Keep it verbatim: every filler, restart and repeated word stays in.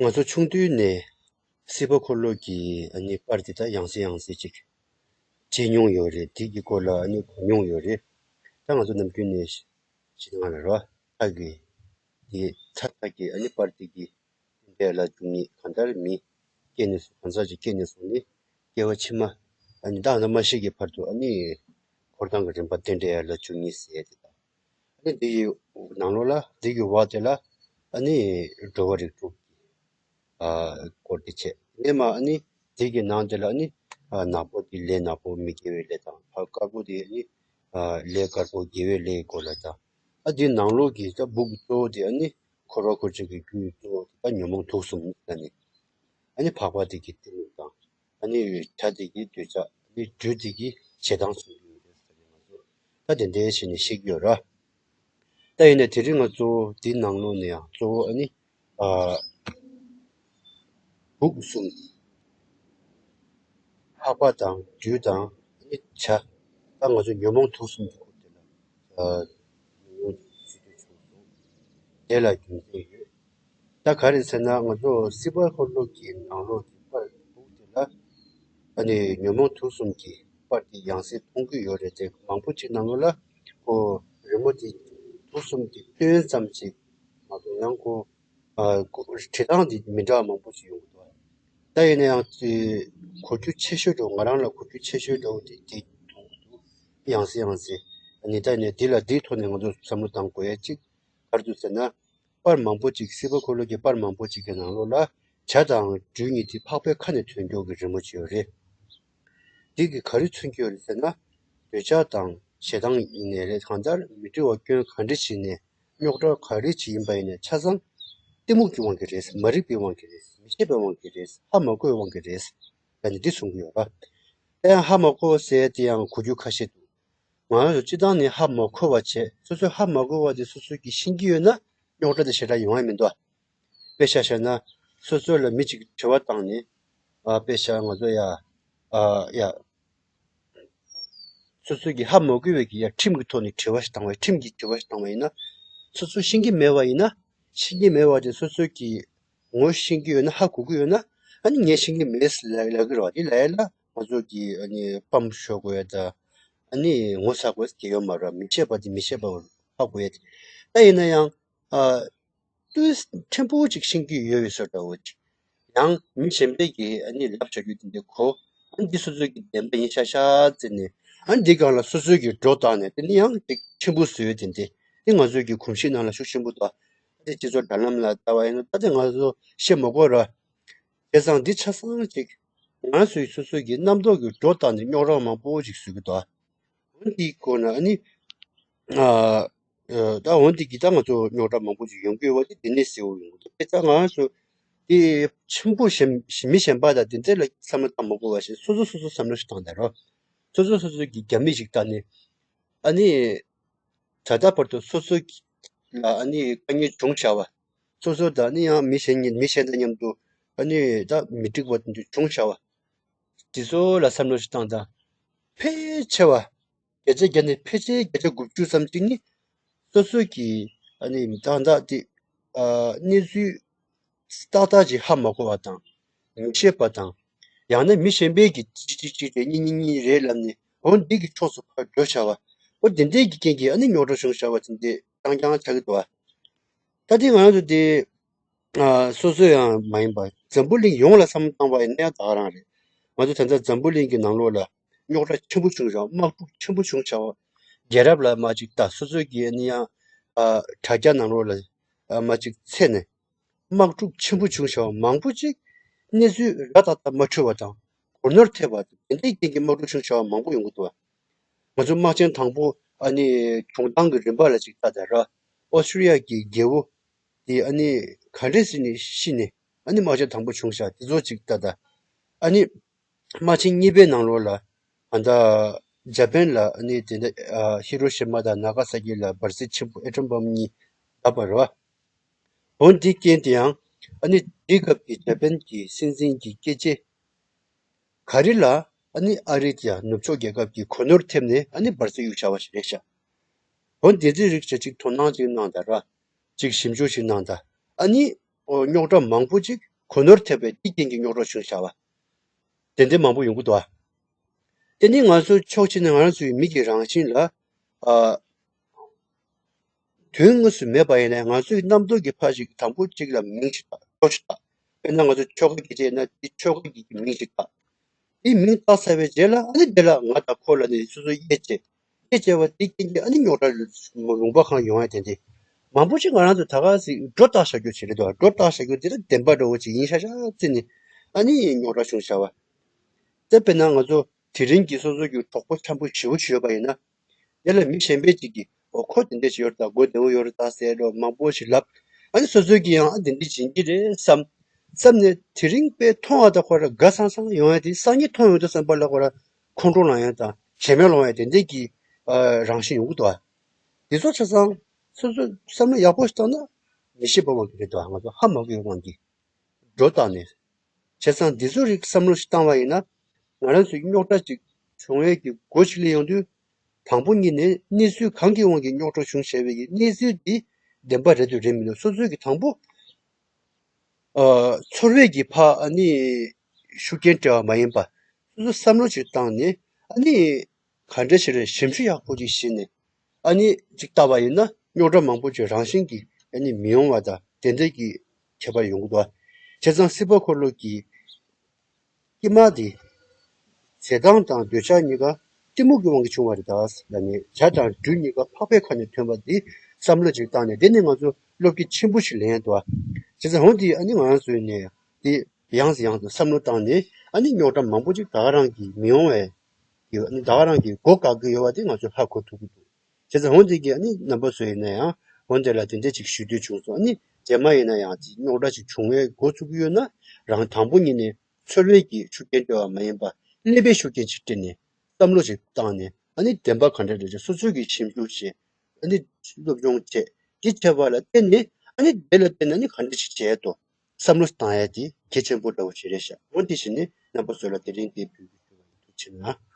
ང་ཚོ་ཆུང་དུས་ནས་སྲིད་པ་འཁོར་ལོ་གི་ཨ་ནི་པར་དེ་དག་ཡང་སེ་ཡང་སེ་ཅིག་བྱེད་མྱོང་ཡོད་རེད། དེ་གི་སྐོར་ལ་ཨ་ནི་གོ་མྱོང་ཡོད་རེད། ད་ང་ཚོ་ནམ་རྒྱུན་ནས་ཞིག་ང་ལ་རོ་ཐག་གི་དེ་ཚ་ཐག་གི་ཨ་ནི་པར་དེ་གི་འདས་ལ་བཅུ་གཉིས། གང་ལྟར་མི་སྐྱེས་ནས་གང་ཟག་ཅིག་སྐྱེས་ནས་བཟུང་ནས་སྐྱེ་བ་ཕྱི་མ་ཨ་ནི་བདག་ལ་མ་ཤི་གི་བར་དུ་ཨ་ནི་འཁོར་སྟངས་ཀྱི་རིམ་པ་དེ་འདྲ་ཡ་ལ་བཅུ་གཉིས་ཟེར་ཡ་དེ་དང་། ཨ་ནི་འདི་ཡི་ནང་ལོགས་ལ་འདི་གི་འོག་དེ་ལ་ཨ་ནི་འགྲོ་བ་རིགས་དྲུག་གི་ཨ་སྐོར་དེ་བྱས། ནས་མ་ཨ་ནི་འདི་གི་ནང་དེ་ལ་ཨ་ནི་ཨ་ནག་པོ་དེ་ལས་ནག་པོ་མི་དགེ་བའི་ལས་དང་། ཨ་དཀར་པོ་དེ་ཨ་ནི་ཨ་ལས་དཀར་པོ་དགེ་བའི་ལས་ཀྱི་སྐོར་ལ་དང་། ཨ་འདི་ནང་ལོགས་ཀྱི་ད་སྦུག་གི་གཙོ་བོ་དེ་ཨ་ནི་འཁོར་བ་འཁོར་བྱེད་ཀྱི་རྒྱུ་ཡི་གཙོ་བོ་དེ་ད་ཉོན་མོངས་དུག་གསུམ་ལ་ནི། ཨ་ནི་འཕགས་པ་དེ་གི་གཏི་མུག་དང་། ཨ་ནི་བྱ་དེ་གི་འདོད་ཆགས། ཨ་ནི་སྦྲུལ་དེ་གི་ཞེ་སྡང་གསུམ་ཡོད་རེད་ཟེར་ནས་ང་ཚོ་ད་དེ་འདྲའི་བྱས་ནས་ཤེས་ཀྱི་ཡོད་ར། ད་ཡིན་ནའི་དེ་རིང་ང་ཚོ་འདི་ནང་ལོགས་ནས་ཡང་གཙོ་བོ་ཨ་ནི་ཨ་སྦུག་གསུམ། འཕགས་པ་དང་སྦྲུལ་དང་ཨ་ནི་བྱ། ད་ང་ཚོ་ཉོན་མོངས་དུག་གསུམ་གྱི་སྐོར་དེ་ལ་ཨ་ཉུང་ཉུང་ཞུ་རྒྱུ་བྱུང་སོང་། དེ་ལ་རྒྱུ་མཚན་ཡོད། ད་ག་རེ་ཟེར་ན་ང་ཚོ་སྲིད་པ་འཁོར་ལོ་གི་ནང་ལོགས་ཀྱི་པར་སྦུག་དེ་ལ་ཨ་ནི་ཉོན་མོངས་དུག་གསུམ་གྱི་པར་དེ་ཡང་སེ་མཐོང་གི་ཡོད་རེད་དེ། མང་པོ་ཅིག་ནང་ལོགས་ལ་ཁོ་རི་མོ་དེ་དུག་གསུམ་གྱི་སྟོན་ཙམ་ཅིག་མ་གཏོགས་ཡང་ཁོ་ཨ་ཁོ་བྲིས་སྟངས་དེ་མི་འདྲ་བ་མང་པོ་ཞིག་ཡོང་གི་འདུག་ད་ཡིན་ན་ཡང་དེ་གོ་རྒྱུ་ཆེ་ཤོས་འདྲ་བོ། ང་རང་ལ་གོ་རྒྱུ་ཆེ་ཤོས་འདྲ་བོ་དེ་དེ་མཐོང་གི་འདུག་ཡང་སེ་ཡང་སེ། ཨ་ནི་ད་ཡིན་ནའི་དེ་ལ་དེའི་ཐོག་ནས་ང་ཚོ་བསམ་བློ་བཏང་དགོས་ཡ་གཅིག་ག་རེ་འདུག་ཟེར་ན། པར་མང་པོ་ཅིག་སྲིད་པ་འཁོར་ལོ་གྱི་པར་མང་པོ་ཅིག་གི་ནང་ལོགས་ལ་བྱ་དང་སྦྲུལ་གཉིས་དེ་འཕགས་པའི་ཁ་ནས་ཐོན་མཁན་གྱི་རི་མོ་ཅིག་ཡོད་རེད། འདི་གིས་ག་རེ་མཚོན་གྱི་ཡོད་རེད་ཟེར་ན། འདོད་ཆགས་དང་ཞེ་སྡང་ཡིན་ནའི་རེད། གང་ལྟར་མི་འདྲ་བ་སྐྱོན་ག་འདྲ་ཞིག་ནས་རྙོག་དྲ་ག་རེ་ཅིག་ཡིན་པ་ཡིན་ནའི་ཆ་ཚང་གཏི་མུག་གི་དབང་གིས་རེད། མ་རིག་པའི་དབང་གིས་རེད། མི་ཤེས་པའི་དབང་གིས་རེད། ཧ་མ་གོ་བའི་དབང་གིས་རེད། ད་ནི་འདི་གསུང་གི་ཡོད་ར། ད་ཡང་ཧ་མ་གོ་ཟེར་དེ་ཡང་གོ་རྒྱུ་ཁ་ཤས་འདུག་ང་རང་ཚོ་སྤྱིར་བཏང་ནས་ཧ་མ་གོ་བ་བྱས། སོ་སོས་ཧ་མ་གོ་བ་དེ་སོ་སོ་གིས་ཤེས་ཀྱི་ཡོད་ན་རྙོག་དྲ་དེ་ཞེ་དྲག་ཡོང་ཡ་མི་འདུག་དཔེ་ཆ་བཞག་ན་སོ་སོ་ལ་མི་གཅིག་དྲི་བ་བཏང་ནས། ཨ་དཔེ་ཆ་ང་ཚོ་ཡ་ཨ་ཡ་སོ་སོ་གིས་ཧ་མ་གོ་བའི་གི་ཡ་ཁྲིམས་ཀྱི་ཐོག་ནས་དྲི་བ་ཞིག་བཏང་བ། ཁྲིམས་ཀྱི་དྲི་བ་ཞིག་བཏང་བ་ཡིན་ན། སོ་སོ་ཤེས་ཀྱི་མེད་པ་ཡིན་ན། ཤེས་ཀྱི་མེད་པ་དེ་སོ་སོ་གིས་ངོ་ཤེས་ཀྱི་ཡོད་ན། ཧ་གོ་གི་ཡོད་ན། ཨ་ནི་ངས་ཤེས་ཀྱི་མེད་ཟེར་ལབ་ལབ་ཀྱི་རེད་བ། དེ་ལབ་ཡ་ལ་ང་ཚོ་གིས་ཨ་ནི་ཕམ་ཤོར་དགོས་ཡ་ད། ཨ་ནི་ངོ་ཚ་དགོས་ཀྱི་ཡོད་མ་རེད། མི་ཤེས་པ་དེ་མི་ཤེས་པ་ཧ་གོ་ཡ་དེ། ད་ཡིན་ན་ཡང་ཨ་ཏོག་ཙམ་ཕྲན་བུ་ཅིག་ཤེས་ཀྱི་ཡོད་པའི་བཟོ་འདྲ་བོ་ཅིག་ཡང་མི་གཞན་པས་ཀྱིས་ཨ་ནི་ལབ་བྱ་རྒྱུ་དེ་འདྲ་གོ། ཨ་ནི་འདི་སོ་སོ་གི་བདེན་པ་ཡིན་ཤག་ཤག་བརྩིས་ནས། ཨ་ནི་འདི་སྒང་ལ་སོ་སོ་གིས་སྒྲོ་བཏགས་ནས། དེ་ནི་ཡང་ཅིག་ཕྲན་བུ་བཟོ་ཡ་དེ་འདྲ། དེ་ང་ཚོའི་གི་གོམས་གཤིས་ནང་ལ་ཤུགས་ཆེན་པོ་འདུག་ཨ་ནི་སྤྱི་ཚོགས་དྲ་ལམ་ལ་ལྟ་བ་ཡིན་ན། ད་དེ་ང་ཚོ་བཤད་མ་དགོས་ར། བྱས་ཙང་འདི་ཆ་ཚང་ཅིག་ང་ཚོས་སོ་སོ་གི་རྣམ་རྟོག་གི་སྒྲོ་བཏགས་ནས་རྙོག་དྲ་མང་པོ་ཅིག་བཟོ་གི་འདུག་འོན་ཏེ་ཁོ་ན་ཨ་ནི། ཨ། ད་འོན་ཏེ་གི་ད་ང་ཚོ་རྙོག་དྲ་མང་པོ་ཞིག་ཡོང་གི་ཡོད་པ་དེ་དེ་ནས་གསལ་བོ་ཡོང་གི་འདུག་དེ་ད་ང་ཚོ་དེ་ཕྲན་བུ་གཞན་མི་གཞན་པ་དང་དེ་འདྲ་ལ་བསམ་བློ་བཏང་མ་དགོས་པ་བྱས། སོ་སོ་སོ་སོ་བསམ་བློ་ཞིག་བཏང་དང་རོགས། སོ་སོ་སོ་སོ་གི་རྒྱ་མི་ཞིག་ལྟ་ནས། ཨ་ནི། ད་ལྟ་བར་དུ་སོ་སོ་ལ་ཨ་ནི་དཀའ་ངལ་བྱུང་བཞག་པ། སོ་སོ་དང་ཨ་ནི་ཡང་མི་གཞན་གཉིས། མི་གཞན་དང་མཉམ་དུ་ཨ་ནི་ད་མི་འགྲིག་པ་དེ་འདྲ་བྱུང་བཞག་པ། དེ་ཚོ་ལ་བསམ་བློ་ཞིག་བཏང་དང་། ཕལ་ཆེ་བ། བརྒྱ་ཆ་བརྒྱ་ནས་ཕལ་ཆེར་བརྒྱ་ཆ་དགུ་བཅུ་ཙམ་ཅིག་ནི་སོ་སོ་གི་ཨ་ནི་ཏག་ཏག་དེ་ཨ་གནས་ཚུལ་ཏག་ཏག་ཅིག་ཧ་མ་གོ་བ་དང་། མི་ཤེས་པ་དང་། ཡང་ན་མི་གཞན་པས་ཀྱིས་གཅིག་གཅིག་གཅིག་རེད། གཉིས་གཉིས་གཉིས་རེད་ལབ་ནས། འོ་འདི་གི་ཕྱོགས་སུ་ཕར་འགྲོ་བྱ་བ། འོ་དེ་འདྲའི་གི་རྐྱེན་གྱིས་ཨ་ནི་རྙོག་དྲ་བྱུང་བྱ་བ་དེ་འདྲ་རྐྱང་རྐྱང་ཆགས་ཀྱི་འདུག་བ། ད་དེ་ང་རང་ཚོ་དེ། ཨ་སོ་སོ་ཡང་མ་ཡིན་པ། འཛམ་བུ་གླིང་ཡོངས་ལ་བསམ་བློ་བཏང་བ་ཡིན་ན་ཡང་ད་ག་རང་རེད། ང་ཚོ་ད་ལྟ་འཛམ་བུ་གླིང་གི་ནང་ལོགས་ལ་རྙོག་དྲ་ཆེན་པོ་བྱུང་བྱ་བ། དམག་འཁྲུག་ཆེན་པོ་བྱུང་བྱ་བ། རྒྱལ་རབས་ལ་མ་ཅིག་ལྟ། སོ་སོ་གི་ཨ་ནི་ཡང་ཨ་དྲ་རྒྱ་ནང་ལོགས་ལ་ཨ་མ་ཅིག་འཚོལ་ནས། དམག་འཁྲུག་ཆེན་པོ་བྱུང་བྱ་བ་མང་པོ་ཅིག་གནས་ཚུལ་ར་ཏག་ཏག་མ་འཕྲོད་པ་དང་། གོ་ནོར་ཐེབས་པ་དང་། དེ་འདྲའི་རྐྱེན་གྱིས་དམག་འཁྲུག་བྱུང་བྱ་བ་མང་པོ་ཡོང་གི་འདུག་བ། ང་ཚོ་དམག་ཆེན་དང་པོ་ཨ་ནི་བྱུང་སྟངས་ཀྱི་རིམ་པ་ལ་ཅིག་ལྟ་དང་ར། ཨོ་སི་ཀྲི་ཡ་གི་རྒྱལ་པོ་དེ་ཨ་ནི་ག་འདྲས་ཟེར་ནས་ཤི་ནས་ཨ་ནི་དམག་ཆེན་དང་པོ་བྱུང་བྱ་དེ་ཚོ་ཅིག་ལྟ་དང་། ཨ་ནི། དམག་ཆེན་གཉིས་པའི་ནང་ལོགས་ལ་ད་ལྟ་འཇར་པན་ལ་ཨ་ནི་དེ་འདྲ་ཨ་ཧི་རོ་ཤི་མ་དང་ན་ག་ས་ཀི་ལ་འབར་རྫས་ཆེན་པོ་ཨེ་ཊོམ་བོམ་གཉིས་བརྡབས་པ་རེད་བ། འོ་འདི་རྐྱེན་དེ་ཡང་ཨ་ནི་དེའི་སྐབས་ཀྱི་འཇར་པན་གྱི་སྲིད་འཛིན་གྱི་སྐད་ཆ་ག་རེ་ལ་ཨ་ནི་ཨ་རི་དང་ནུབ་ཕྱོགས་རྒྱལ་ཁབ་ཀྱིས་གོ་ནོར་ཐེབས་ནས་ཨ་ནི་འབར་རྫས་གཡུགས་བཞག་པ་ཞིག་རེད་ཤག་འོ་འདི་ཚོའི་རིགས་ཅིག་དོ་སྣང་ཅིག་གནང་དང་ར། ཅིག་ཞིབ་འཇུག་ཅིག་གནང་དང་། ཨ་ནི་ཨོ་རྙོག་དྲ་མང་པོ་ཅིག་ གོ་ནོར་ཐེབས་པའི་དེའི་རྐྱེན་གྱིས་རྙོག་དྲ་བྱུང་བཞག་པ། དེ་འདྲ་མང་པོ་ཡོང་གི་འདུག་ཨ། དེ་ནི་ང་ཚོ་ཕྱོགས་གཅིག་ནས་ང་རང་ཚོའི་མི་གི་རང་བཞིན་ལ། ཨ། དོན་དངོས་སུ་མེད་པ་ཡིན་ན་ང་ཚོའི་རྣམ་རྟོག་གི་ཕར་ཞིག་དང་པོ་གཅིག་ལ་མིང་ཞིག་བཏགས། སྒྲོ་ཞིག་བཏགས། དཔེར་ན་ང་ཚོ་ཆོ་ག་གི་བྱས་ན་དེ་ཆོ་ག་གི་མིང་ཞིག་བཏགས། དེ་མིང་བཏགས་ཚར་བའི་རྗེས་ལ་ཨ་ནི་དེ་ལ་ང་དང་ཁོ་ལ་ནི་སོ་སོ་དབྱེ་བྱས། དབྱེ་བྱས་པ་དེ་རྐྱེན་གྱིས་ཨ་ནི་རྙོག་དྲ་ལུང་པ་གང་ཡོང་ཡ་དེ་འདི། མང་པོ་ཞིག་ང་རང་ཚོ་ད་ག་ཟིག་སྒྲོ་བཏགས་བཞག་རྒྱུ་བྱེད་རེད་དོ། སྒྲོ་བཏགས་བཞག་རྒྱུ་དེ་ལ་བདེན་པ་འདྲ་བོ་ཅིག་ཡིན་ཤག་ཤག་བརྩིས་ནས་ཨ་ནི་རྙོག་དྲ་བྱུང་བཞག་པ། དེ་དཔེར་ན་ང་ཚོ་དེ་རིང་གི་སོ་སོ་གི་གྲོགས་པོ་འཆམ་པོ་ཞེ་པོ་ཅིག་ཡོད་པ་ཡིན་ན། དེ་ལ་མི་གཞན་པའི་ཅིག་གིས་འོ་ཁོ་དེ་འདྲ་ཞིག་ཡོད་རེད་ད། མགོ་བདེ་བོ་ཡོད་རེད་ད་ཟེར་འགྲོ་མང་པོ་ཞིག་ལབ། ཨ་ནི་སོ་སོ་གིས་ཡང་ཨ་དེ་འདྲ་བྱེད་ཀྱི་རེད་བསམ། བསམ་ནས་དེ་རིང་དཔེ་མཐོང་བ་དང་ཁོ་ར་དགའ་སང་སང་ཡོང་ཡ་དེ་སང་ཉིན་མཐོང་ཡོང་དུས་བསམ་པ་ལ་ཁོ་ར་ཁོང་ཁྲོ་ལངས་ཡ་དང་ཞེ་མེར་ལངས་ཡ་དེ་འདྲ་གི་ཨ་རང་བཞིན་ཡོང་གི་འདུག་ཨ། དེ་ཚོ་ཆ་ཚང་སོ་སོ་བསམ་བློ་ཡག་པོ་ཞིག་བཏང་ན་མི་ཤེས་པ་མང་གི་རེད་འདུག་ཨ། ང་ཚོ་ཧ་མ་གོ་བའི་དབང་གིས་སྒྲོ་བཏགས་ནས། བྱས་ཙང་འདི་ཚོ་རིགས་བསམ་བློ་ཞིག་བཏང་བ་ཡིན་ན། ང་རང་ཚོའི་རྙོག་དྲ་ཅིག་བྱུང་བའི་གི་སྒོ་ཞིག་ལ་ཡོང་དུས། དང་པོ་ཉིད་ནས་གནས་ཚུལ་གང་གི་དབང་གིས་རྙོག་དྲ་བྱུང་ཞེས་པའི་གི་གནས་ཚུལ་འདི་བདེན་པ་རེད་དུ་རེད་མི་འདུག་སོ་སོའི་གི་དང་པོ། ཨ། ཚོར་བའི་གི་ཕ་ཨ་ནི་ཤུགས་རྐྱེན་སྤྲད་པ་མ་ཡིན་པ། སོ་སོ་བསམ་བློ་ཞིག་བཏང་ནས་ཨ་ནི། ག་འདྲ་ཞིག་རེད་ཞིབ་འཇུག་ཡག་པོ་ཅིག་བྱས་ནས་ཨ་ནི་ཅིག་བལྟ་བ་ཡིན་ན་རྙོག་དྲ་མང་པོ་ཅིག་རང་བཞིན་གྱིས་ཨ་ནི་མི་ཡོང་བ་དང་དེ་འདྲ་གི་ཁྱད་པར་ཡོང་གི་འདུག་བྱས་ཙང་སྲིད་པ་འཁོར་ལོ་གི་དཀྱིལ་མ་དེ་ཞེ་སྡང་དང་འདོད་ཆགས་གཉིས་ཀ་གཏི་མུག་གི་དབང་གིས་བྱུང་བ་རེད་ད་ལབ་ནས་བྱ་དང་སྦྲུལ་གཉིས་ཀ་ཕག་པའི་ཁ་ནས་ཐོན་པ་འདི་བསམ་བློ་ཅིག་བཏང་ནས་འདི་ནི་ང་ཚོ་བློ་སྐྱེད་ཆེན་པོ་ཞིག་ལེན་ཡ་འདུག་བ། བྱས་ཙང་འོ་འདི་ཨ་ནི་ང་རང་ཚོའི་ནས་འདི། ཡང་སེ་ཡང་དུ་བསམ་བློ་བཏང་ནས་ཨ་ནི་རྙོག་དྲ་མང་པོ་ཅིག་ད་ག་རང་གིས་མི་ཡོང་བའི་ཡོད་ཨ་ནི་ད་ག་རང་གིས་སྒོ་བཀག་གི་ཡོད་པ་དེ་ང་ཚོས་ཧ་གོ་ཐུབ་ཀྱི་འདུག་བྱས་ཙང་འོན་ཏེ་གི་ཨ་ནི་རྣམ་པ་ཚོ་ཡིན་ན་ཡང་འོན་ཏེ་ལ་དེ་འདྲ་ཅིག་ཞུ་འདོད་བྱུང་སོང་། ཨ་ནི་རྗེས་མ་ཡིན་ན་ཡང་ཅིག་རྙོག་དྲ་ཅིག་བྱུང་བའི་འགོ་ཚུགས་ཀྱི་ཡོད་ན་རང་དང་པོ་ཉིད་ནས་ཚོར་བའི་གི་ཤུགས་རྐྱེན་སྤྲད་པ་མ་ཡིན་པ་ཀླད་པའི་ཤུགས་རྐྱེན་ཅིག་སྤྲད་ནས་བསམ་བློ་ཅིག་བཏང་ནས་ཨ་ནི་བདེན་པ་ག་འདྲ་རེད་ཅེས་སོ་སོ་གིས་ཞིབ་འཇུག་བྱས། ཨ་ནི་སློབ་སྦྱོང་བྱས། དེ་བྱས་པ་ལ་བརྟེན་ནས་ཨ་ནི་དེ་ལ་བརྟེན་ནས་ཨ་ནི་ག་འདྲ་ཞིག་བྱས་ཏོ། བསམ་བློ་བཏང་ཡ་དེ་གལ་ཆེན་པོ་འདྲ་བོ་ཞིག་རེད་ཤག་འོ་དེ་བཞིན་ནི་རྣམ་པ་ཚོ་ལ་དེ་རིང་འདིར་ཕུལ་གྱི་ཡོད་པ་ཡིན། ཐུགས་རྗེ་གནང་།